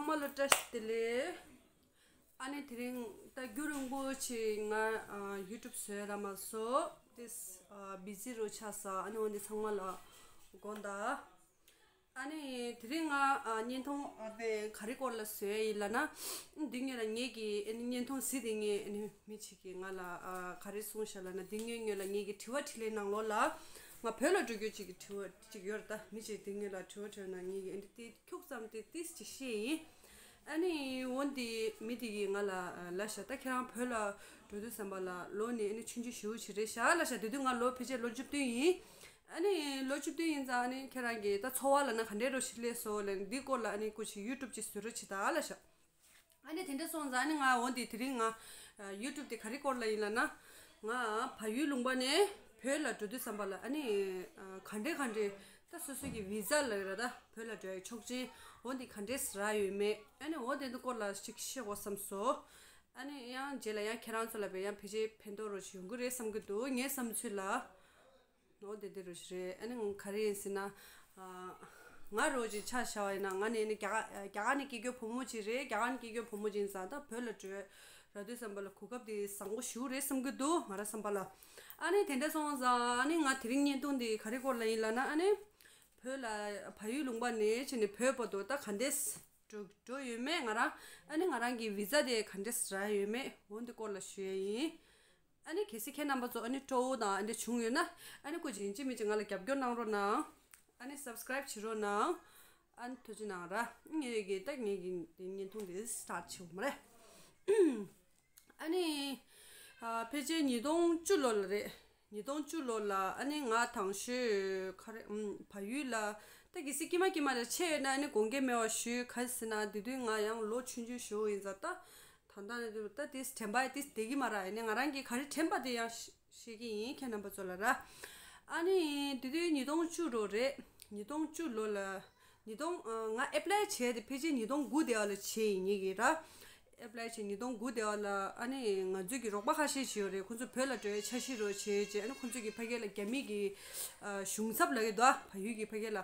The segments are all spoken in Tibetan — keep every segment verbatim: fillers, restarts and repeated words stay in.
མ་ལ་བཀྲ་ཤིས་བདེ་ལེགས། ཨ་ནི་དེ་རིང་ད་རྒྱུན་རིང་པོ་ཅིག་ང་ཡུ་ཊུབ་བཟོས་ར་མ་སོང་། ཏིས་བི་ཛི་རུ་ཆགས་སོང་། ཨ་ནི་འོ་འདི་ཚང་མ་ལ་དགོངས་དག། ཨ་ནི་དེ་རིང་ང་ཨ་བརྙན་ཐུང་ཨ་བས་ག་རེ་སྐོར་ལ་བཟོས་ཡིན་ལབ་ན། འདི་སྔོན་ལ་ངེད་ཀྱི་ཨ་ནི་བརྙན་ཐུང་གཟིགས་དེ་ངས་ཨ་ནི་མི་གཅིག་གིས་ང་ལ་ཨ་ག་རེ་གསུངས་ཤག་ལབ་ན། འདི་སྔོན་སྔོན་ལ་ངེད་ཀྱི་དྲི་བ་དྲིས་ལན་ནང་ལོགས་ལ་ང་བོད་ལ་འགྲོ་རྒྱུ་གཅིག་གི་དྲི་བ་གཅིག་ཡོད་རེད། ད་མི་གཅིག་འདི་སྔོན་ལ་དྲི་བ་དྲིས་ན་ངེད་ཀྱིས་ཨ་ནི་དེ་ཁྱུག་ཙམ་དེ་ཏིས་ཅིག་བཤད་ཡིན། ཨ་ནི་འོ་འདི་མི་དེ་གིས་ང་ལ་ཨ་ལབ་ཤག་ད་ཁྱེད་རང་བོད་ལ་འགྲོ་དུས་ཙམ་པ་ལ་ལོ་ནི་ཨ་ནི་ཆུང་ཆུང་ཞེ་པོ་ཅིག་རེད་ཤག་ལབ་ཤག་དེ་དུས་ང་ལོ་ཕལ་ཆེར་ལོ་བཅུ་བདུན་ཡིན། ཨ་ནི་ལོ་བཅུ་བདུན་ཡིན་ཙང་ཨ་ནི་ཁྱེད་རང་གི་ད་འཚོ་བ་ལབ་ན་ག་འདྲའི་རོ་ཞིག་སླེབས་སོང་ལབ་ནི་འདི་སྐོར་ལ་ཨ་ནི་སྐུ་མཁྱེན་ཡུ་ཊུབ་ཅིག་བཟོ་རོགས་བྱེད་དང་ལབ་ཤག་ཨ་ནི་དེ་འདྲ་སོང་ཙང་ཨ་ནི་ང་འོ་འདི་དེ་རིང་ང་ཡུ་ཊུབ་དེ་ག་རེ་སྐོར་ལ་ཡིན་ལབ་ན། ང་བལ་ཡུལ་ལུང་པ་ནས་བོད་ལ་འགྲོ་དུས་ཙམ་པ་ལ་ཨ་ནི་ག་འདྲའི་ག་འདྲའི་ད་སོ་སོ་གི་བི་ཛ་ལབ་ཀྱི་རེད། ད་བོད་ལ་འགྲོ་ཡའི་ཆོག་མཆན་འོ་འདི་ག་འདྲས་རག་ཡོད་མེད། ཨ་ནི་འོ་དེ་ཚོ་སྐོར་ལ་ཅིག་བཤད་དགོས་བསམ་སོང་། ཨ་ནི་ཡང་རྗེས་ལ་ཡང་ཁྱེད་རང་ཚོ་ལ་བས་ཡང་ཕལ་ཆེར་ཕན་ཐོགས་རོ་ཞིག་ཡོང་གི་རེད་བསམ་གྱི་འདུག་ངའི་བསམ་ཚུལ་ལ། འོ་དེ་དེ་རུ་ཞིག་རེད། ཨ་ནི་ང་ག་རེ་ཡིན་ཟེར་ན། ཨ་ང་རོ་ཅིག་ཆ་བཞག་པ་ཡིན་ན་ང་ནི་ཨ་ནི་རྒྱ་གར་རྒྱ་གར་ནས་སྐྱེས་རྒྱུ་བུ་མོ་ཅིག་རེད། རྒྱ་གར་ནས་སྐྱེས་རྒྱུ་བུ་མོ་ཅིག་ཡིན་ཙང་ད་བོད་ལ་འགྲོ་རག་དུས་ཙམ་པ་ལ་གོ་སྐབས་དེ་བཟང་པོ་ཞིག་རེད་བསམ་གྱི་འདུག་ང་རང་བསམ་པ་ལ། ཨ་ནི་དེ་འདྲ་སོང་ཙང་ཨ་ནི་ང་དེ་རིང་བརྙན་ཐུང་འདི་ག་རེ་སྐོར་ལ་ཡིན་ལབ་ན། ཨ་ནི་བོད་ལ་བལ་ཡུལ་ལུང་པ་ནས་ཕྱིན་ནས་བོད་བར་དུ་ད་ག་འདྲས་འགྲོ་འགྲོ་ཡོད་མེད། ང་རང་ཨ་ནི་ང་རང་གི་བི་ཛ་དེ་ག་འདྲས་རག་ཡོད་མེད་འོ་འདི་སྐོར་ལ་ཞུ་ཡ་ཡིན། ཨ་ནི་གལ་སྲིད་ཁྱེད་རྣམ་པ་ཚོ་ཨ་ནི་སྤྲོ་བོ་དང་ཨ་འདྲ་བྱུང་ཡོད་ན། ཨ་ནི་སྐུ་མཁྱེན་ཡིན་གཅིག་མིན་གཅིག་ང་ལ་རྒྱབ་སྐྱོར་གནང་རོགས་གནང་། ཨ་ནི་སབ་སི་ཀ་རའིབ་བྱེད་རོགས་གནང་། ཨ་ནི་ཐུགས་རྗེ་གནང་ར། ངེད་ཀྱི་ད་ངེད་ཀྱི་བརྙན་ཐུང་འདི་སི་ཊར་ཊི་བྱེད་དགོས་མ་རེད། ཨ་ནི་ཨ་ཕལ་ཆེར་ཉིས་སྟོང་བཅུ་ལོ་ལ་རེད། ཉིས་སྟོང་བཅུ་ལོ་ལ་ཨ་ནི་ང་དང་ཤོས་ག་རེ་ཨམ་བལ་ཡུལ་ལ། ད་གལ་སྲིད་དཀྱིལ་མ་དཀྱིལ་མ་ལ་ཆད་ཡོད་ན་ཨ་ནི་དགོངས་འགལ་མེད་པ་ཞུ། ག་རེ་ཟེར་ན་དེ་དུས་ང་ཡང་ལོ་ཆུང་ཆུང་ཞིག་ཡིན་ཙང་ད། ད་ལྟ་ནས་ད་དེ་དྲན་པ་དེ་བསྡད་ཀྱི་མ་རེད། ཨ་ནི་ང་རང་གིས་ག་རེ་དྲན་པ་དེ་ཡང་བཤད་ཀྱི་ཡིན་ཁྱེད་རྣམ་པ་ཚོ་ལ་ར། ཨ་ནི་དེ་དུས་ཉིས་སྟོང་བཅུ་ལོ་རེད། ཉིས་སྟོང་བཅུ་ལོ་ལ། ཉིས་སྟོང་ཨ་ང་ཨེབ་ལའི་བྱས་དེ་ཕལ་ཆེར་ཉིས་སྟོང་དགུ་དེ་བ་ལ་བྱས་ཡིན་ངེད་ཀྱིས་ར། ཨེབ་ལའི་བྱས་ཉིས་སྟོང་དགུ་དེ་བ་ལ་ཨ་ནི་ང་ཚོས་ཀྱི་རོགས་པ་ཁ་ཤས་ཤིག་ཡོད་རེད། ཁོང་ཚོ་བོད་ལ་འགྲོ་བའི་འཆར་གཞི་རོགས་བྱས་རྗེས་ཨ་ནི་ཁོང་ཚོ་གི་ཕ་གི་ལ་རྒྱ་མི་གི་ཨ་གཞུང་ཚབ་ལབ་ཀྱི་འདུག་ཨ་བལ་ཡུལ་གྱི་ཕ་གི་ལ།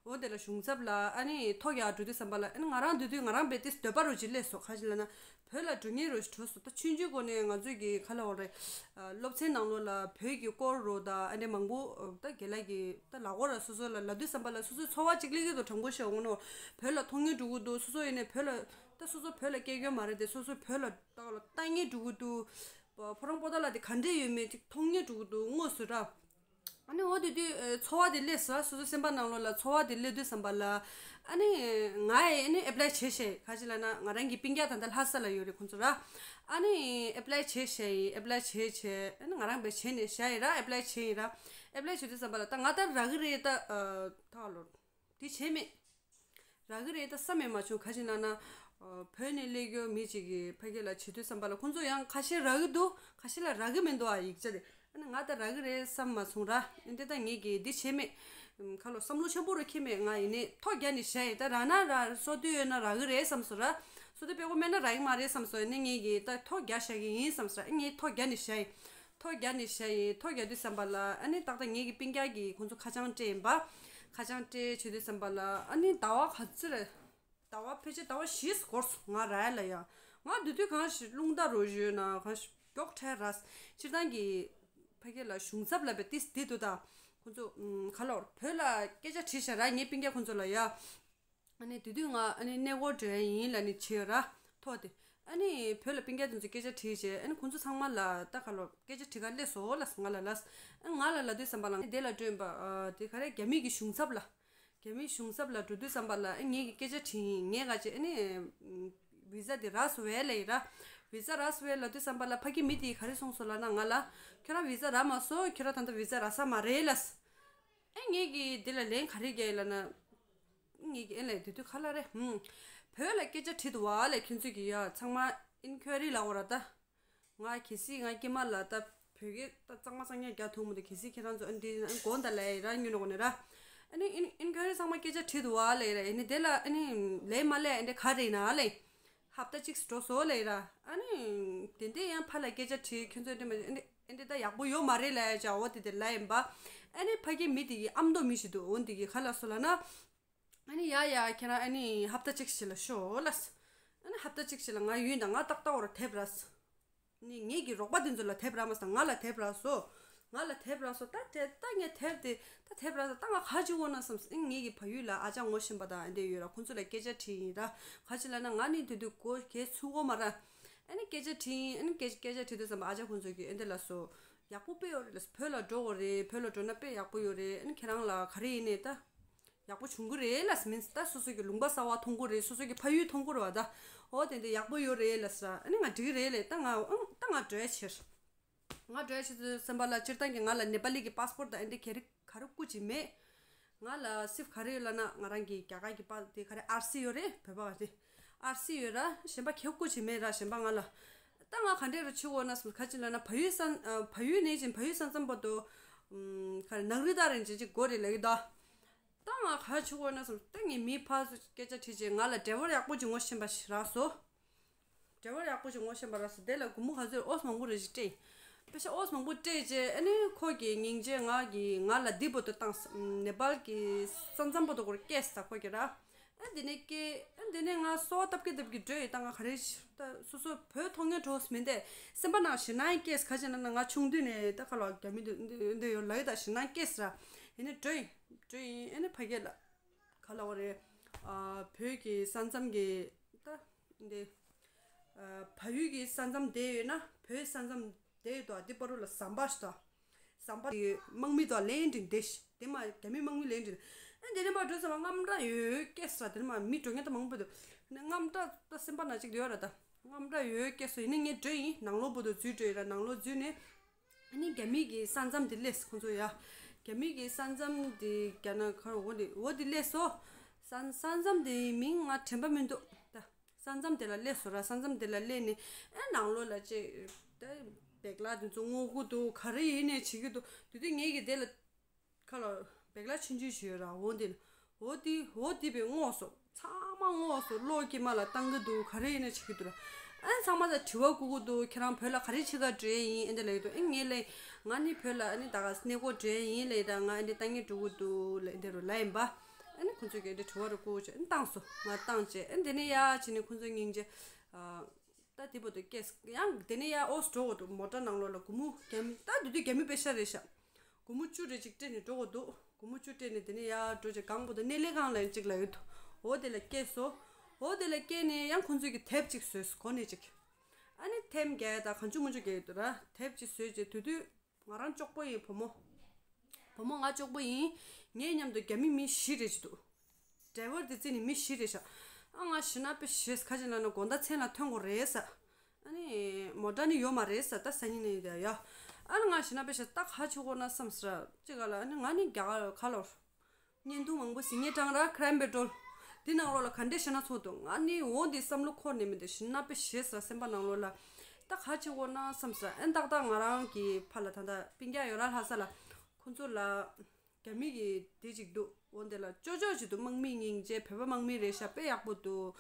འོ་དེ་ལ་གཞུང་ཚབ་ལ་ཨ་ནི་ཐོ་རྒྱག་འགྲོ་དུས་ཙམ་པ་ལ་ཨ་ནི་ང་རང་འདི་དུས་ང་རང་བས་ཏིས་འདོད་པ་རོ་ཅིག་སླེབས་སོང་། ག་ཅི་ལབ་ན་བོད་ལ་འགྲོ་མཁན་རོ་ཞིག་འགྲོ་སོང་། ད་ཆུང་ཆུང་སྒོ་ནས་ང་ཚོས་ཀྱི་ག་ལ་འོ་རེད། ཨ་སློབ་ཚན་ནང་ལོགས་ལ་བོད་ཀྱི་སྐོར་རོ་ད་ཨ་ནི་མང་པོ་ད་རྒན་ལགས་ཀྱི་ད་ལག་འོག་ར་སོ་སོ་ལ་ལབ་དུས་ཙམ་པ་ལ་སོ་སོའི་འཚོ་བ་གཅིག་སླེབས་ཀྱི་འདུག་དྲང་པོ་བཤད་འོང་ནོ། བོད་ལ་མཐོང་མྱོང་འགྲོ་གི་འདུག་སོ་སོ་ཡིན་ནའི་བོད་ལ་ད་སོ་སོ་བོད་ལ་སྐྱེས་ཡོད་མ་རེད་དེ། སོ་སོ་བོད་ལ་ད་ལ་ལྟ་མྱོང་འགྲོ་གི་འདུག་ཕོ་བྲང་པོ་ཏཱ་ལ་དེ་ག་འདྲས་ཡོད་མེད་ཅིག་མཐོང་མྱོང་འགྲོ་གི་འདུག་དངོས་སུ་ར། ཨ་ནི་འོ་དེ་དུས་ཨ་འཚོ་བ་དེ་སླེབས་སོང་། སོ་སོའི་སེམས་པ་ནང་ལོགས་ལ་འཚོ་བ་དེ་སླེབས་དུས་ཙམ་པ་ལ་ཨ་ནི་ང་ཡི་ཨ་ནི་ཨེབ་ལའི་བྱས་བྱས། ག་ཅི་ལབ་ན་ང་རང་གི་སྤུན་ཀྱག་ད་ལྟ་ལྷ་ས་ལ་ཡོད་རེད་ཁོང་ཚོ་ར། ཨ་ནི་ཨེབ་ལའི་བྱས་བྱས་ཡིན། ཨེབ་ལའི་བྱས་བྱས་ཨ་ནི་ང་རང་བས་བྱས་ནས་བཞག་ཡིན་ར། ཨེབ་ལའི་བྱས་ཡིན་ར། ཨེབ་ལའི་བྱེད་དུས་ཙམ་པ་ལ་ད་ང་ད་རག་གི་རེད། ད་ཨ་ད་ལོ་དེ་བྱས་མེད། རག་གི་རེད། ད་བསམ་ཡང་མ་བྱུང་། ག་ཅི་ལབ་ན། ཨ་བོད་ནས་སླེབས་ཡོད་མི་གཅིག་གིས་ཕ་གི་ལ་བྱེད་དུས་ཙམ་པ་ལ་ཁོང་ཚོ་ཡང་ཁ་ཤས་རག་གི་འདུག་ཁ་ཤས་ལ་རག་གི་མི་འདུག་ཨ་ཡིག་ཆ་དེ། ཨ་ནི་ང་ད་རག་གི་རེད་བསམ་མ་སོང་ར། ཨ་འདི་ད་ངེད་ཀྱིས་འདི་བྱས་མེད། ཁ་ལོ་བསམ་བློ་ཆེན་པོ་རུ་འཁྱེར་མེད། ང་ཡིན་ནའི་ཐོ་རྒྱག་ནས་བཞག་ཡིན། ད་རག་ན་རག་སོ་དུས་ཡོད་ན་རག་གི་རེད་བསམ་སོང་ར། སོ་དུས་དཔེ་ཁོ་མེད་ན་རག་གི་མ་རེད་བསམ་སོང་། ཨ་ནི་ངེད་ཀྱིས་ད་ཐོ་རྒྱག་བཞག་གི་ཡིན་བསམ་སོང་ར། ཨ་ངས་ཐོ་རྒྱག་ནས་བཞག་ཡིན། ཐོ་རྒྱག་ནས་བཞག་ཡིན། ཐོ་རྒྱག་དུས་ཙམ་པ་ལ་ཨ་ནི་ཏག་ཏག་ངེད་ཀྱི་སྤུན་ཀྱག་གིས་ཁོང་ཚོ་ཁ་བྱང་སྤྲད་ཡིན་པ། ཁ་བྱང་སྤྲད་བྱེད་དུས་ཙམ་པ་ལ་ཨ་ནི་ཟླ་བ་ག་ཚོད་རེད། ཟླ་བ་ཕལ་ཆེར་ཟླ་བ་བཞི་འགོར་སོང་ང་རག་ཡ་ལ་ཡ། ང་དེ་དུས་གང་ཞིག་རླུང་རྟ་རོ་ཞུས་ན་གང་ཞིག་མགྱོགས་ཁྲལ་ར། སྤྱིར་བཏང་གི་ཕ་གི་ལ་གཞུང་ཚབ་ལ་བས་ཏིས་དེ་དུ་ད། ཁོང་ཚོ་ཨུམ་ག་ལོར་བོད་ལ་སྐད་ཆ་དྲིས་ཤག་ར་ངའི་སྤུན་ཀྱག་ཁོང་ཚོ་ལ་ཡ། ཨ་ནི་དེ་དུས་ང་ཨ་ནི་གནས་སྐོར་འགྲོ་ཡ་ཡིན་ལབ་ནི་བྱས་ཡོད་ར། ཐོག་དེ། ཨ་ནི་བོད་ལ་སྤུན་ཀྱག་དེ་ཚོ་སྐད་ཆ་དྲིས་བྱས། ཨ་ནི་ཁོང་ཚོ་ཚང་མ་ལ་ད་ག་ལོ་སྐད་ཆ་དྲི་ག་སླེབས་སོང་ལབ་ང་ལ་ལབ། ཨ་ང་ལ་ལབ་དུས་ཙམ་པ་ལ་ང་དེ་ལ་སྤྲོད་པ་ཨ་དེ་ག་རེ་རྒྱ་མི་གི་གཞུང་ཚབ་ལ། རྒྱ་མི་གཞུང་ཚབ་ལ་འགྲོ་དུས་ཙམ་པ་ལ་ཨ་ངེད་ཀྱི་སྐད་ཆ་དྲིས་ཡིན། ངས་ག་ཅེ་ཨ་ནི་བི་ཛ་དེ་རག་སོང་བས་ལབ་ཡིན་ར། བི་ཛ་རག་སོང་བས་ལབ་དུས་ཙམ་པ་ལ་ཕ་གི་མི་དེས་ག་རེ་གསུངས་སོང་ལབ་ན་ང་ལ། ཁྱོད་རང་བི་ཛ་རག་མ་སོང་། ཁྱོད་རང་ད་ལྟ་བི་ཛ་རག་ས་མ་རེད་ལབ། ཨེ་ངེད་ཀྱིས་འདི་ལ་ལན་ག་རེ་རྒྱག་ཡིན་ལབ་ན། ངེད་ཀྱིས་ཨེ་ལབ་དེ་དུས་ག་ལ་རེད། ཧུམ། བོད་ལ་སྐད་ཆ་དྲིས་འདུག་བ་ལབ། ཁྱོད་ཚོས་ཀྱིས་ཡ་ཚང་མ་ཨིན་ཁུ་རི་ལབ་འོ་ར་ད། ང་གལ་སྲིད་ང་དཀྱིལ་མ་ལ་ད་བོད་སྐད་ད་གཙང་མ་གཙང་རྐྱང་རྒྱག་ཐུབ་མི་འདུག་གལ་སྲིད་ཁྱེད་རང་ཚོ་ཨ་འདི་ན་དགོངས་དག་ལབ་ཡ་ཡིན་ར་སྔོན་ནས་གོ་ནས་ར། ཨ་ནི་ཨིན་ཨིན་ཁུ་རི་ཚང་མ་སྐད་ཆ་དྲིས་འདུག་བ་ལབ་ཡ་ར། ཨ་ནི་དེ་ལ་ཨ་ནི་ལན་མ་སླེབས། ཨ་འདི་ག་རེ་ཡིན་ན་ལབ། ཧབ་ཏ་གཅིག་འགྲོ་སོང་ལབ་ཡ་ར། ཨ་ནི་དེ་འདྲས་ཡང་ཕར་ལ་སྐད་ཆ་དྲིས། ཁྱོད་ཚོ་འདི་མ་ཨ་འདི་ཨ་འདི་ད་ཡག་པོ་ཡོད་མ་རེད་ལབ་ཡ་ཅག་འོ་དེ་དེ་ལབ་ཡིན་པ། ཨ་ནི་ཕ་གི་མི་དེ་གི་ཨ་མདོ་མི་ཞིག་འདུག་འོ་འདི་གི་ག་ལབ་སོང་ལབ་ན། ཨ་ནི་ཡ་ཡ་ཁྱེད་རང་ཨ་ནི་ཧབ་ཏ་གཅིག་ཞིག་ལ་ཤོག་ལབ། ཨ་ནི་ཧབ་ཏ་གཅིག་ཅིག་ལ་ང་ཡུལ་དང་ང་ཏག་ཏག་བར་དེབ་ར་སོ། ནི་ངེད་ཀྱི་རོགས་པ་དེ་ཚོ་ལ་དེབ་ར་མ་སོང་། ང་ལ་དེབ་ར་སོ། ང་ལ་དེབ་ར་སོ། ད་དེ་ད་ངས་དེབ་དེ་ད་དེབ་ར་སོ། ད་ང་ག་ཅིག་འོ་ན་བསམ། ཨ་ནི་ངེད་ཀྱི་ཕ་ཡུལ་ལ་ཨ་ཅག་ངོ་ཤེས་པ་དང་ཨ་འདྲ་ཡོད་ར། ཁོང་ཚོ་ལ་སྐད་ཆ་དྲིས་ཡིན་ར། ག་ཅིག་ལབ་ན་ང་ནི་དེ་དུས་གོ་གལ་ཚུགས་གོ་མ་ར། ཨ་ནི་སྐད་ཆ་དྲིས་ཡིན། ཨ་ནི་སྐད་སྐད་ཆ་དྲིས་དུས་ཙམ་པ་ཨ་ཅག་ཁོང་ཚོ་གིས་ཨ་འདྲ་ལབ་སོ། ཡག་པོ་དཔེ་ཡོད་རེད་ལབ་སོ། བོད་ལ་འགྲོ་དགོས་རེད། བོད་ལ་འགྲོ་ན་དཔེ་ཡག་པོ་ཡོད་རེད། ཨ་ནི་ཁྱེད་རང་ལ་ག་རེ་ཡིན་ནའི་ད་ཡག་པོ་བྱུང་གི་རེད་ལབ་སོ། མིན་ད་སོ་སོ་གི་ལུང་པ་གསར་པ་མཐོང་གི་རེད། སོ་སོ་གི་ཕ་ཡུལ་མཐོང་གི་རེད་བ། ད་འོ་དེ་འདྲ་ཡག་པོ་ཡོད་རེད་ལབ་སོ། ཨ་ནི་ང་འགྲིག་གི་རེད་ལབ། ད་ང་ཨང་ད་ང་འགྲོ་ཡ་ཕྱིར། ང་འགྲོ་ཡ་ཕྱིར་དུས་ཙམ་པ་ལ་སྤྱིར་བཏང་གི་ང་ལ་ནེ་པ་ལི་གི་པཱ་སི་པོར་ཊི་དང་ཨ་འདྲ་ག་རེ་ག་རེ་སྐུ་མཁྱེན་མེད། ང་ལ་སིརཕ་ག་རེ་ཡོད་ལབ་ན་ང་རང་གི་རྒྱ་གར་གྱི་པཱ་དེ་ག་རེ་ཨར་སི་ཡོད་རེད། བོད་པ་ག་རེ་ཨར་སི་ཡོད་ར། གཞན་པ་ག་རེ་སྐུ་མཁྱེན་མེད་ར། གཞན་པ་ང་ལ་ད་ང་ག་འདྲས་རུ་ཆུ་འོ་ན་སོང་། ག་ཅི་ལབ་ན་ཕ་ཡུལ་ས་ཨ་ཕ་ཡུལ་ནས་ཅིན་ཕ་ཡུལ་ས་མཚམས་བར་དུ་ཨམ་ག་རེ་ནག་རི་ད་རེན་ཅིག་ཅིག་དགོས་རེད་ལབ་ཀྱི་འདུག་ད་ང་ག་ཆུ་འོ་ན་སོང་། ད་ངས་མི་ཕར་ཚུར་སྐད་ཆ་དྲིས་རྗེས་ང་ལ་ཌ་རའི་ཝར་ཡག་པོ་ཅིག་ངོ་ཤེས་པ་ཞིག་རག་སོང་། ཌ་རའི་ཝར་ཡག་པོ་ཞིག་ངོ་ཤེས་པ་རག་སོང་། དེ་ལ་སྒོར་མོ་ག་ཚོད་ཨོ་སི་མང་པོ་རེ་ཞིག་སྤྲད་ཡིན། པེ་ཤ་ཨོ་སི་མང་པོ་སྤྲད་རྗེས་ཨ་ནི་ཁོ་གིས་སྙིང་རྗེ་ང་གི་ང་ལ་འདི་བར་དུ་བཏང་། ནེ་པཱལ་གྱི་ས་མཚམས་བར་དུ་སྐོར་སྐྱེལ་ས་ཁོ་གིས་ར། ཨ་དེ་ནས་སྐྱེལ། ཨ་དེ་ནས་ང་སོ་བ་བཏབ་ཀྱི་བཏབ་ཀྱི་འགྲོ་ཡི། ད་ང་ག་རེ་ཞིག་ད་སོ་སོ་བོད་མཐོང་མཁན་གྲོགས་མིན་ཏེ་སེམས་པ་ནང་ཞེད་སྣང་སྐྱེས། ག་ཅི་ན་ན་ང་ཆུང་དུས་ནས་ད་ཁ་ལོ་རྒྱ་མི་འདི་འདི་ཡོད་ལ་ཡི་ད་ཞེད་སྣང་སྐྱེས་ར། ཡིན་ནས་འགྲོ་ཡི་འགྲོ་ཡིན། ཨ་ནི་ཕ་གི་ལ། ག་ལབ་དགོས་རེད། ཨ་བོད་ཀྱི་ས་མཚམས་ཀྱི་ད་འདི་ཨ་བལ་ཡུལ་གྱི་ས་མཚམས་བསྡད་ཡོད་ན་བོད་ས་མཚམས་བསྡད་ཡོད་དོ། འདི་བར་དུ་ལ་ཟམ་པ་ཞིག་དང་། ཟམ་པ་དེ་དམག་མི་དང་ལན་འདྲེན་བསྡད་ཤི། དེ་མ་རྒྱ་མི་དམག་མི་ལན་འདྲེན། ཨ་དེ་ནས་མར་འགྲོ་ས་མ་རྔམ་དྲག་ཡོད་སྐད་ས་དེ་ནས་མ་མི་འགྲོ་མཁན་ད་མང་པོ་འདུག་རྔམ་དྲག་ད་སེམས་པ་ན་གཅིག་ཡོད་ར། ད་རྔམ་དྲག་ཡོད་སྐད་ས་ཡིན་ན་ངས་འགྲོ་ཡིན། ནང་ལོགས་བར་དུ་འཛུལ་འགྲོ་ཡིན་ར། ནང་ལོགས་འཛུལ་ནས། ཨ་ནི་རྒྱ་མི་གི་ས་མཚམས་དེ་སླེབས་ཁོང་ཚོ་ཡ། རྒྱ་མི་གི་ས་མཚམས་དེ་རྒྱ་ནག་ག་རེ་འོ་དེ་འོ་དེ་སླེབས་སོ། ས་ས་མཚམས་དེའི་མིང་ང་དྲན་པ་མི་འདུག་ད་ས་མཚམས་དེ་ལ་སླེབས་སོ་ར། ས་མཚམས་དེ་ལ་སླེབས་ནས་ཨ་ནང་ལོགས་ལ་ཅེ་ད་བེག་ལ་དེ་ཚོ་སྔོག་གི་འདུག་ག་རེ་ཡིན་ནས་བྱེད་ཀྱི་འདུག་དེ་དུས་ངེད་ཀྱི་དེ་ལ་ཁ་ལ་བེག་ལ་ཆུང་ཆུང་ཞིག་ཡོད་ར། འོ་དེ་ལ། འོ་དེ་འོ་དེ་བས་སྔོག་སོ། ཚང་མ་སྔོག་སོ། གློག་གི་མ་ལ་བཏང་གི་འདུག་ག་རེ་ཡིན་ན་བྱེད་ཀྱི་འདུག་ར། ཨ་ཚང་མ་ད་དྲི་བ་བསྐུར་གི་འདུག་ཁྱེད་རང་བོད་ལ་ག་རེ་བྱེད་ག་འགྲོ་ཡ་ཡིན་ཨེ་འདྲ་ལབ་ཀྱི་འདུག་ཨེ་ངས་ལབ་ང་ནི་བོད་ལ་ཨ་ནི་ད་ག་གནས་སྐོར་འགྲོ་ཡ་ཡིན་ལབ། ད་ང་ཨེ་འདྲ་ལྟ་ངན་འགྲོ་གི་འདུག་ལབ་ཨེ་འདྲ་རུ་ལབ་ཡིན་པ། ཨ་ནི་ཁོང་ཚོས་ཀྱི་ཨེ་འདྲ་དྲི་བ་རུ་བསྐུར་བྱས་ཨ་ནི་བཏང་སོ། ང་བཏང་བྱས་ཨ་འདི་ནས་ཡ་བྱས་ནས་ཁོང་ཚོ་སྙིང་རྗེ། ཨ་ད་དེ་བར་དུ་སྐྱེས། ཡང་དེ་ནས་ཡ་ཨོ་སི་འགྲོ་གི་འདུག་མོ་ཊ་ནང་ལོགས་ལ་སྒོར་མོ་རྒྱ་མི་ད་དེ་དུས་རྒྱ་མི་པེ་ཤ་རེད་ཤག་སྒོར་མོ་བཅུ་རེ་གཅིག་སྤྲད་ནས་འགྲོ་དགོས་འདུག་སྒོར་མོ་བཅུ་སྤྲད་ནས་དེ་ནས་ཡར་འགྲོ་བྱས་གང་པོ་དང་སྣེ་ལེན་ཁང་ལ་གཅིག་ལ་ཡོད་འདུག་འོ་དེ་ལ་སྐྱེལ་སོ། འོ་དེ་ལ་སྐྱེལ་ནས་ཡང་ཁོང་ཚོས་ཀྱི་དེབ་གཅིག་བཟོས་སོ། གོ་ནས་གཅིག་ཨ་ནི་ཐེམ་རྒྱག་ཡ་དང་གང་བྱུང་མང་བྱུང་རྒྱག་ཡོད་འདུག་ར། དེབ་གཅིག་བཟོས་བྱས་དེ་དུས་ང་རང་གཅོག་པོ་ཡིན། བུ་མོ་བུ་མོ་ང་གཅོག་པོ་ཡིན། ངའི་མཉམ་དུ་རྒྱ་མི་མི་བཞི་རེ་ཅིག་འདུག་ཌ་རའི་ཝར་དེ་རྩིས་ནས་མི་བཞི་རེད་ཤག་ཨ་ང་ཞེད་སྣང་དཔེ་ཞེ་ག་ཅིག་ལབ་ན་དགོང་དག་མཚན་ལ་ཐོན་དགོས་རེད་ཟེར། ཨ་ནི་མོ་ཊ་ནི་ཡོད་མ་རེད་ཟེར། ད་སང་ཉིན་ནས་ཡ་ཡ། ཨ་ནི་ང་ཞེད་སྣང་དཔེ་ཞེ་ད་ག་བྱེད་དགོས་ན་བསམ་ཟེར་ཅིག་ག་ལ། ཨ་ནི་ང་ནི་རྒྱ་གར་ག་ལོར་བརྙན་ཐུང་མང་པོ་གཟིགས་ངེས་གྲང་ར་ཁྲའིམ་པེ་ཊོལ་འདི་ནང་ལོགས་ལ་ག་འདྲས་ཞེད་སྣང་ཚོར་འདུག་ང་ནི་འོ་འདི་བསམ་བློ་འཁོར་ནས་མི་འདུག་ཞེད་སྣང་དཔེ་ཞེ་ཟེར་སེམས་པ་ནང་ལོགས་ལ། ད་ག་བྱེད་དགོས་ན་བསམ་ཟེར། ཨ་ནི་ཏག་ཏག་ང་རང་གི་ཕ་ལ་ད་ལྟ་སྤུན་ཀྱག་ཡོད་ར་ལྷ་ས་ལ། ཁོང་ཚོ་ལ། རྒྱ་མི་གི་དེ་ཅིག་འདུག་འོ་འདི་ལ་ཅོ་ཅོ་ཅིག་འདུག་དམག་མི་སྙིང་རྗེ། བོད་པ་དམག་མི་རེད་ཤག་དཔེ་ཡག་པོ་འདུག་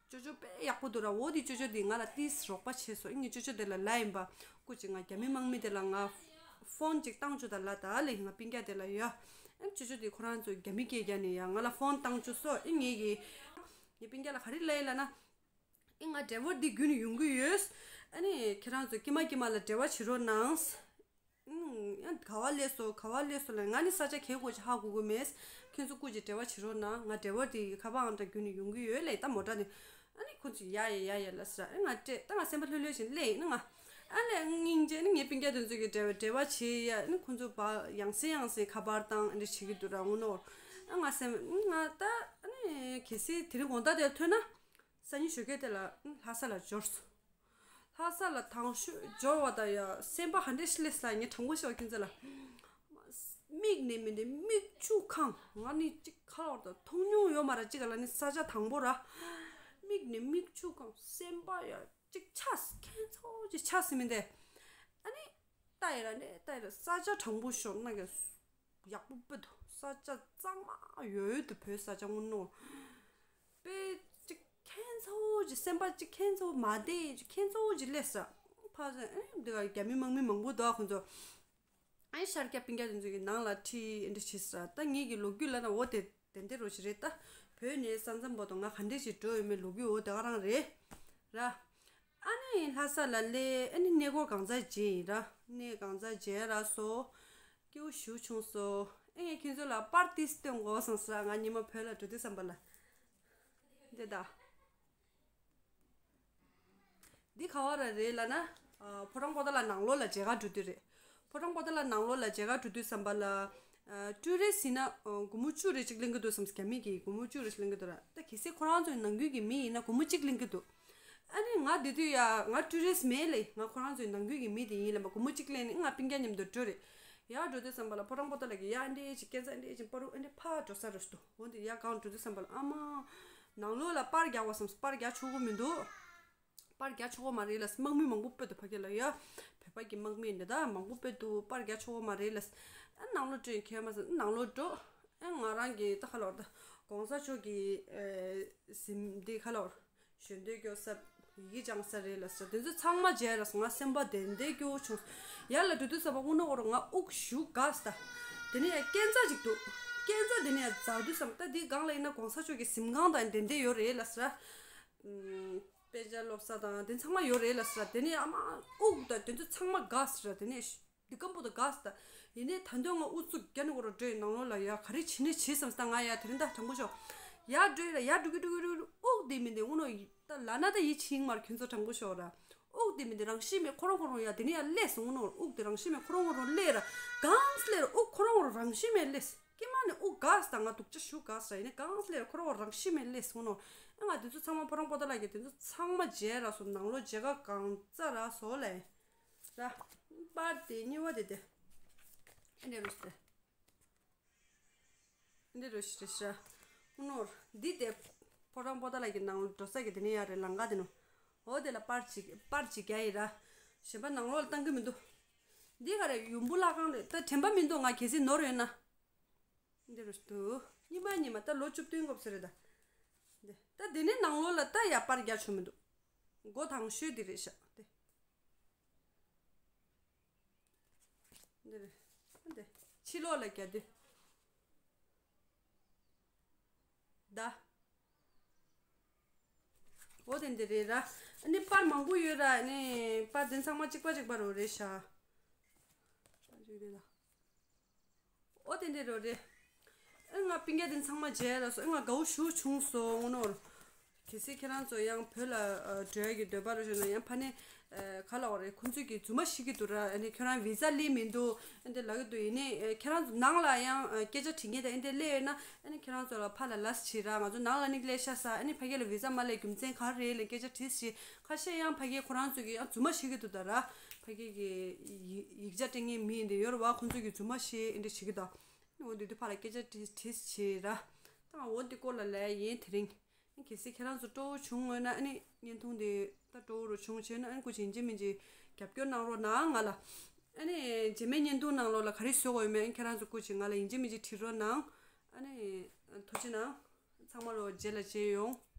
ཅོ་ཅོ་དཔེ་ཡག་པོ་འདུག་ར། འོ་དེ་ཅོ་ཅོ་དེ་ང་ལ་ཏིས་རོགས་པ་བྱས་སོང་། ཨ་ངས་ཅོ་ཅོ་དེ་ལ་ལབ་ཡིན་པ། སྐུ་མཁྱེན་ང་རྒྱ་མི་དམག་མི་དེ་ལ་ང་ཕོན་ཅིག་བཏང་བཅུག་ད་ལབ་ད་ལས་ང་སྤུན་ཀྱག་དེ་ལ་ཡ། ཨ་ཅོ་ཅོ་དེ་ཁོ་རང་ཚོ་རྒྱ་མི་སྐད་རྒྱག་ནས་ཡ་ང་ལ་ཕོན་བཏང་བཅུག་སོང་། ཨ་ངས་གི་ངའི་སྤུན་ཀྱག་ལ་ག་རེ་ལབ་ཡིན་ལབ་ན། ཨ་ང་ཌ་རའི་ཝར་འདི་བརྒྱུད་ནས་ཡོང་གི་ཡོད། ཨ་ནི་ཁྱེད་རང་ཚོ་ཀྱེ་མ་ཀྱེ་མ་ལ་འབྲེལ་བ་བྱེད་རོགས་གནང་། ཨང་། ཡང་ག་བ་སླེབས་སོང་། ག་བ་སླེབས་སོང་ལབ། ང་ནི་ས་ཆ་ག་གོ་ཅིག་ཧ་གོ་གི་མེད། ཁྱོད་ཚོ་སྐུ་མཁྱེན་འབྲེལ་བ་བྱེད་རོགས་གནང་། ང་ཌ་རའི་ཝར་དེ་ཁ་པར་ཨང་གྲངས་བརྒྱུད་ནས་ཡོང་གི་ཡོད་ལབ། ད་མོ་ཊ་དེ། ཨ་ནི་ཁོ་ཚོས་ཡ་ཡ་ཡ་ཡ་ལབ་ཟེར། ཨ་ང་སྤྲད། ད་ང་སེམས་པ་ལྷོད་ལྷོད་བྱས་སླེབས་ཡིན་ན་ང་། ཨ་ལས་སྙིང་རྗེ་ནི་ངའི་སྤུན་ཀྱག་དེ་ཚོ་གི་འབྲེལ་བ་འབྲེལ་བ་བྱེད་ཡ། ཨ་ནི་ཁོ་ཚོ་བ་ཡང་སེ་ཡང་སེ་ཁ་པར་བཏང་ཨ་འདྲ་བྱེད་ཀྱི་འདུག་ར་དངོས་གནས། ཨ་ང་སེམས་ང་ད་ཨ་ནི་གལ་སྲིད་དེ་རིང་དགོང་དག་དེར་ཐོན་ན། སང་ཉིན་ཞོགས་ཀས་དེ་ལ་ལྷ་ས་ལ་འབྱོར་སོང་། ལྷ་ས་ལ་དང་ཤོས་འབྱོར་བ་དང་ཡ་སེམས་པ་ཧ་འདྲེ་ཤི་ལེ་ས་ངས་དྲང་པོ་ཤོད་ཁྱེད་ཚོ་ལ། མིག་ནས་མི་འདི་མིག་ཆུ་གང་། ང་ནི་གཅིག་ཁ་ལོར་དང་མཐོང་མྱོང་ཡོད་མ་ར། གཅིག་ག་ལ་ནི་ས་ཆ་དང་པོ་ར། མིག་ནས་མིག་ཆུ་གང་། སེམས་པ་ཡ་གཅིག་ཆགས། ཁྱེད་ཚོ་གཅིག་ཆགས་སི་མི་འདི། ཨ་ནི་ལྟ་ཡི་ར་ནི་ལྟ་ཡི་ར། ས་ཆ་དྲང་པོ་ཤོད་ན་ག་ཡག་པོ་དཔེ་འདུག་ས་ཆ་གཙང་མ་ཡོད་འདུག་བོད་ས་ཆ་དངོས་གནས། དཔེ་ཅིག་ཁྱེད་ཚོ་ཅིག་སེམས་པ་ཅིག་ཁྱེད་ཚོ་མ་བདེ་ཅིག་ཁྱེད་ཚོ་ཅིག་སླེབས་ས། ཕ་ས་ཨེ་འདི་ག་རྒྱ་མི་དམག་མི་མང་པོ་འདུག་ཁོང་ཚོ་ཨེ་ཤར་རྒྱག་པིན་རྒྱག་དེ་ཚོ་གི་ནང་ལ་ཁྲིད་ཨེ་འདྲ་བྱེད་ས། ད་ངེད་ཀྱི་ལོ་རྒྱུས་ལ་ན་འོ་དེ་ དེ་འདྲ་རོ་ཞིག་རེད་ད། བོད་ནས་ས་མཚམས་བར་དུ་ང་ག་འདྲས་ཞིག་འགྲོ་ཡོད་མེད་ལོག་གི་འོ་དེ་ག་རང་རེད་ར། ཨ་ནི་ལྷ་ས་ལ་སླེབས། ཨ་ནི་གནས་སྐོར་གང་ཚར་བྱས་ཡིན་ར། གནས་གང་ཚར་བྱས་ར་སོ། སྐྱིད་པོ་ཞེ་པོ་བྱུང་སོང་། ཨེ་ངས་ཁྱེད་ཚོ་ལ་པར་ཏིས་སྟོན་དགོས་སོང་ཟེར། ང་ཉི་མ་བོད་ལ་འགྲོ་དུས་ཙམ་པ་ལ། འདི་ད། འདི་ག་བ་ར་རེད་ལབ་ན། ཨ། ཕོ་བྲང་པོ་ཏ་ལ་ནང་ལོགས་ལ་མཇལ་ཁ་འགྲོ་དུས་རེད། ཕོ་བྲང་པོ་ཏ་ལ་ནང་ལོགས་ལ་མཇལ་ཁ་འགྲོ་དུས་ཙམ་པ་ལ། ཨ། ཊུ་རི་སི་ཊི་ཡིན་ན། ཨ། སྒོར་མོ་བཅུ་རེ་གཅིག་ལེན་གི་འདུག་བསམ། རྒྱ་མི་གིས་སྒོར་མོ་བཅུ་རེ་གཅིག་ལེན་གི་འདུག་ར། ད་གལ་སྲིད་ཁོ་རང་ཚོའི་ནང་ཁུལ་གྱི་མི་ཡིན་ན་སྒོར་མོ་གཅིག་ལེན་གི་འདུག་ཨ་ནི་ང་དེ་དུས་ཡ་ང་ཊུ་རི་སི་ཊི་མེད་ལེ། ང་ཁོ་རང་ཚོའི་ནང་ཁུལ་གྱི་མི་དེ་ཡིན་ལབ་པ། སྒོར་མོ་གཅིག་ལེན་ནས་ང་སྤུན་ཀྱག་མཉམ་དུ་འགྲོ་རེད། ཡར་འགྲོ་དུས་ཙམ་པ་ལ་ཕོ་བྲང་པོ་ཏ་ལ་གི་ཡ་འདི་ཅིག་སྐས་འཛེག་འདི་ཅིག་པ་རུ་འདི་ཕར་འགྲོ་ས་རེད་འདུག་འོ་འདི་ཡ་གང་འགྲོ་དུས་ཙམ་པ་ལ་ཨ་མ། ནང་ལོགས་ལ་པར་རྒྱག་པ་བསམ། པར་རྒྱག་ཆོག་གི་མི་འདུག་པར་རྒྱག་ཆོག་གི་མ་རེད་ལབ། དམག་མི་མང་པོ་སྤོས་འདུག་ཕ་གི་ལ་ཡ། བོད་པ་གི་དམག་མི་འདི་ད་མང་པོ་སྤོས་འདུག་པར་རྒྱག་ཆོག་གི་མ་རེད་ལབ། ཨ་ནང་ལོགས་འགྲོ་ཡིན་ཁྱོད་མ་ཟེར། ནང་ལོགས་འགྲོ། ཨ་ང་རང་གི་ད་ཁ་ལོར་ད་གོང་ས་མཆོག་གི་ཨེ་གཟིམ་འདི་ཁ་ལོར་ཞལ་འདོན་སྐྱོར་ས། ཡི་གེ་སྦྱང་ས་རེད་ལབ་ཟེར། དེ་ཚོ་ཚང་མ་མཇལ་ར་སོང་། ང་སེམས་པ་བདེ་བདེ་སྐྱོ་བྱུང་། ཡར་ལ་འགྲོ་དུས་ཙམ་པ་དངོས་གནས་ཁོ་རང་ང་དབུགས་ཞུ་འགག་ས། དེ་ནས་ཡ་སྐས་འཛེག་ཅིག་འདུག་སྐས་འཛེག་དེ་ནས་ཡ་འཛེག་དུས་ཙམ་པ་ད་འདི་སྒང་ལ་ཡིན་ན་གོང་ས་མཆོག་གི་གཟིམ་ཁང་དང་དེ་འདྲ་ཡོད་རེད་ལབ་ཟེར། ཨམ། དཔེ་ཆ་ཀློག་ས་དང་དེ་ཚང་མ་ཡོད་རེད་ལབ་ཟེར། དེ་ནས་ཡ་ཨ་མ་དབུགས་དང་དེ་ཚོ་ཚང་མ་འགག་ཟེར། དེ་ནས་འདི་སྐམ་པོ་དང་འགག་ས། ཡིན་ནའི་ད་དུང་ང་ཨུ་ཚུགས་རྒྱག་ནས་ཁོ་རང་འགྲོ་ཡི། ནང་ལོགས་ལ་ཡ་ག་རེ་བྱེད་ནས་བྱེད་བསམ་ས། ད་ང་ཡ་དེ་རིང་ད་དྲང་པོ་ཤོག་ཡར་འགྲོ་ཡི་ར། ཡར་འགྲོ་གི་འགྲོ་གི་འགྲོ་གི་དབུགས་དེ་མི་འདི་དངོས་གནས་ད་ལབ་ན་ད་ཡིད་ཆེས་མར་ཁྱོད་ཚོ་དྲང་པོ་ཤོག་ར། དབུགས་དེ་མི་འདི་རང་བཞིན་མེད་ཁོ་རང་ཁོ་རང་ཡ་དེ་ནས་ཡ་སླེབས་སོང་། དངོས་གནས་དབུགས་དེ་རང་བཞིན་མེད་ཁོ་རང་ཁོ་རང་སླེབས་ར། གང་སླེབས་ར་དབུགས་ཁོ་རང་ཁོ་རང་རང་བཞིན་མེད་སླེབས། སྐྱེས་མ་ནས་དབུགས་འགག་ས། ད་ང་སྡུག་ཅག་ཞེ་པོ་འགག་ས་ར། ཡིན་ནའི་གང་སླེབས་ར་ཁོ་རང་ཁོ་རང་རང་བཞིན་མེད་སླེབས་སོང་། དངོས་གནས་ཨ་ང་དེ་ཚོ་ཚང་མ་ཕོ་བྲང་པོ་ཏ་ལ་གི་དེ་ཚོ་ཚང་མ་མཇལ་ར་སོང་། ནང་ལོགས་མཇལ་ཁ་གང་ཚར་ར་སོང་ལེ། ར། པར་དེ་གཉིས་པ་དེ་དེ། ཨ་འདྲ་རུ་སྟེ། ཨ་འདྲ་རུ་ཞིག་རེད་ཤག་ནོར། འདི་དེ་ཕོ་བྲང་པོ་ཏ་ལ་གི་ནང་ལོགས་འགྲོ་ས་གི་དེ་ནས་ཡར་རེད། ལམ་ཁ་དེ་ནོ། འོ་དེ་ལ་པར་ཅིག་པར་ཅིག་རྒྱག་ཡི་ར། གཞན་པ་ནང་ལོགས་ལ་བཏང་གི་མི་འདུག་འདི་ག་རེ་ཡུམ་བུ་བརླག་ཁང་རེད། ད་དྲན་པ་མི་འདུག་ང་གལ་སྲིད་ནོར་ཡོད་ན། འདི་རུ་འདུག་ཉི་མ་ཉི་མ་ད་ལོ་བཅུ་བདུན་འགོར་ས་རེད་ད། འདི་ད་དེ་ནས་ནང་ལོགས་ལ་ད་ཡར་པར་རྒྱག་ཆོག་མི་འདུག་སྒོ་དང་ཤོས་འདི་རེད་ཤག་འདི། འདི་རེད། འདི་ཕྱི་ལོགས་ལ་རྒྱག་དུས། ད། འོ་དེ་འདི་རེད་ར། ཨ་ནི་པར་མང་པོ་ཡོད་ར། ཨ་ནི་པར་དེ་ཚང་མ་གཅིག་པ་གཅིག་པ་རུ་རེད་ཤག་པར་ཅིག་རེད་ལ། འོ་དེ་འདྲ་རོ་རེད། ཨེ་ང་སྤུན་ཀྱག་དེ་ཚང་མ་མཇལ་ར་སོང་། ཨེ་ང་དགའ་བོ་ཞེ་པོ་བྱུང་སོང་། དངོས་གནས། གལ་སྲིད་ཁྱེད་རང་ཚོ་ཡང་བོད་ལ་ཨ་འགྲོ་ཡ་གི་འདོད་པ་རོ་བྱུང་ན་ཡང་ཕ་ནས་ཨ་ག་ལབ་དགོས་རེད། ཁོང་ཚོས་ཀྱི་རྫུན་མ་བཤད་ཀྱི་འདུག་ར། ཨ་ནི་ཁྱོད་རང་བི་ཛ་སླེབས་མི་འདུག་ཨེ་འདྲ་ལབ་ཀྱི་འདུག་ཡིན་ནའི་ཨ་ཁྱེད་རང་ཚོ་ནང་ལ་ཡང་ཨ་སྐད་ཆ་དྲི་མཁན་དང་ཨེ་འདྲ་སླེབས་ཡོད་ན། ཨ་ནི་ཁྱེད་རང་ཚོ་ལ་ཕར་ལ་ལབ་བྱེད་ར། ང་ཚོ་ནང་ལ་ནི་སླེབས་ཤག་ཟེར། ཨ་ནི་ཕ་གི་ལ་བི་ཛ་མ་སླེབས་རྒྱུ་མཚན་ག་རེ་རེད་ལབ་སྐད་ཆ་དྲིས་བྱེད། ཁ་ཤས་ཡང་ཕ་གི་ཁོ་རང་ཚོས་ཀྱི་ཡང་རྫུན་མ་བཤད་ཀྱི་འདུག་ད་ར། ཕ་གི་གི་ཡིག་ཡིག་ཆ་སྤྲད་མཁན་མི་འདི་ཡོད་ར་བ། ཁོ་ཚོས་ཀྱི་རྫུན་མ་བཤད་ཨེ་འདྲ་བྱེད་ཀྱི་ད། འོ་འདི་དུས་ཕར་ལ་སྐད་ཆ་དྲིས་དྲིས་བྱེད་ར། ད་འོ་འདི་སྐོར་ལ་ལབ་ཡིན་དེ་རིང་། གལ་སྲིད་ཁྱེད་རང་ཚོ་སྤྲོ་བོ་བྱུང་ཡོད་ན་ཨ་ནི་བརྙན་ཐུང་འདི་ད་སྤྲོ་བོ་རུ་བྱུང་བྱས་ན་ཨ་ནི་སྐུ་མཁྱེན་ཡིན་གཅིག་མིན་གཅིག་རྒྱབ་སྐྱོར་གནང་རོགས་གནང་ང་ལ། ཨ་ནི་རྗེས་མའི་བརྙན་ཐུང་ནང་ལོགས་ལ་ག་རེ་བཟོ་དགོས་ཡོད་མེད་ཨ་ནི་ཁྱེད་རང་ཚོ་སྐུ་མཁྱེན་ང་ལ་ཡིན་གཅིག་མིན་གཅིག་དྲི་རོགས་གནང་། ཨ་ནི་ཐུགས་རྗེ་གནང་། ཚང་མ་ལོ་རྗེས་ལ་མཇལ་ཡོང་།